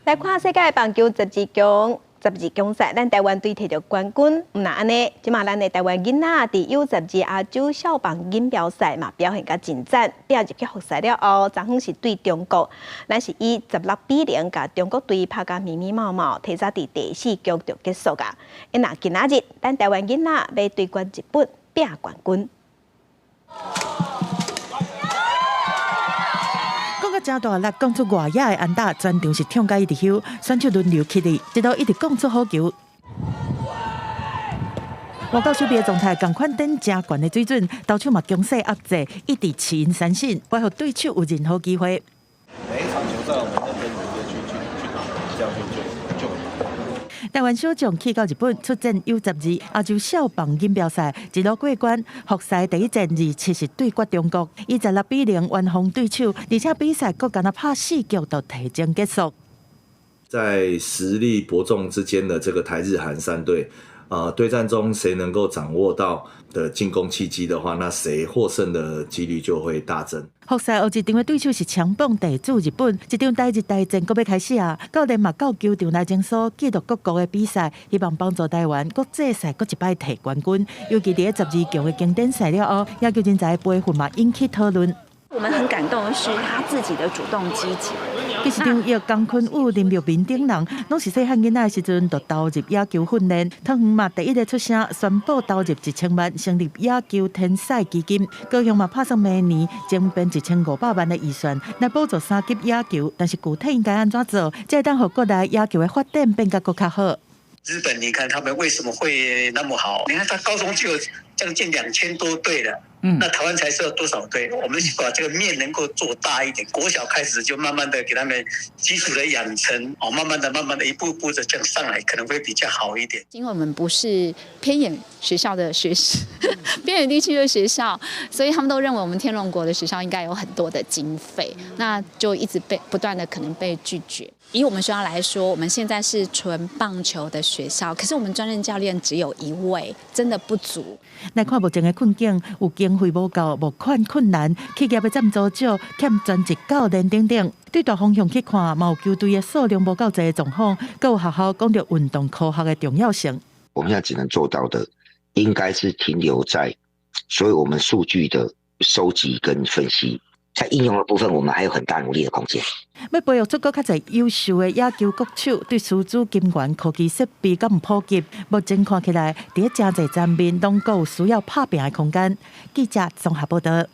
來看世界棒球十二強。十二強賽，咱台灣隊提著冠軍，毋但按呢，這馬咱的台灣囡仔佇 U 12亞洲少棒錦標賽嘛表現甲真讚，拼入去複賽了後，昨昏是對中國，咱是以16比0共中國隊拍甲密密麻麻，提早佇第四局就結束啊。那今仔日，咱台灣囡仔欲對決日本拼冠軍。講到誠大力，講出外野的安打，全場是痛甲一直唏，選手輪流起立，直到一直講出好球。外交手臂的狀態仝款等誠懸的水準，投手嘛強勢壓制，一直試𪜶三振，袂予對手有任何機會。每一場球賽，我們認真努力去去去打，這樣就就台灣小將去到日本出戰 U 12亞洲少棒錦標賽，一路過關。複賽第一戰27是對決中國，以16比0完封對手，而且比賽閣干焦拍四局就提前結束。在實力伯仲之間的這個台日韓三隊，對戰中誰能夠掌握到的進攻契機的話，那誰獲勝的幾率就會大增。複賽後一場的對手是強棒地主日本，這場台日大戰閣欲開始啊！教練嘛到球場來整數記錄各國的比賽，希望幫助台灣國際賽閣一擺提冠軍。尤其佇十二強的經典賽了後，野球人才的培訓嘛引起討論。我們很感動的是他自己的主動積極。其實張奕、江坤宇、林玉明等人，攏是細漢囡仔的時陣就投入野球訓練。湯圓嘛第一個出聲宣布投入1000萬成立野球天才基金。高雄嘛拍算明年徵編1500萬的預算來補助三級野球，但是具體應該按怎做，才會當予國內野球的發展變甲閣較好。日本，你看他們為什麼會那麼好？你看他高中就有將近2000多隊了，那台灣才是有多少隊？我們把這個面能夠做大一點，國小開始就慢慢的給他們基礎的養成，哦，慢慢的、慢慢的一步步的這樣上來，可能會比較好一點。因為我們不是偏遠學校的學生，偏遠地區的學校，所以他們都認為我們天龍國的學校應該有很多的經費，那就一直被不斷的可能被拒絕。以我們學校來說，我們現在是純棒球的學校，可是我們專任教練只有一位，真的不足。來看目前的困境，有經費無夠、募款困難、企業的贊助少、欠專職教練等等。對大方向去看，嘛有球隊的數量無夠濟的狀況，閣有學校講著運動科學的重要性。我們現在只能做到的，應該是停留在所有我們數據的收集跟分析。在應用的部分，我們還有很大努力的空間。欲培育出閣較濟優秀的野球國手，對師資、金源、科技設備敢毋普及，目前看起來，佇咧誠濟層面，攏閣有需要拍拚的空間。記者綜合報道。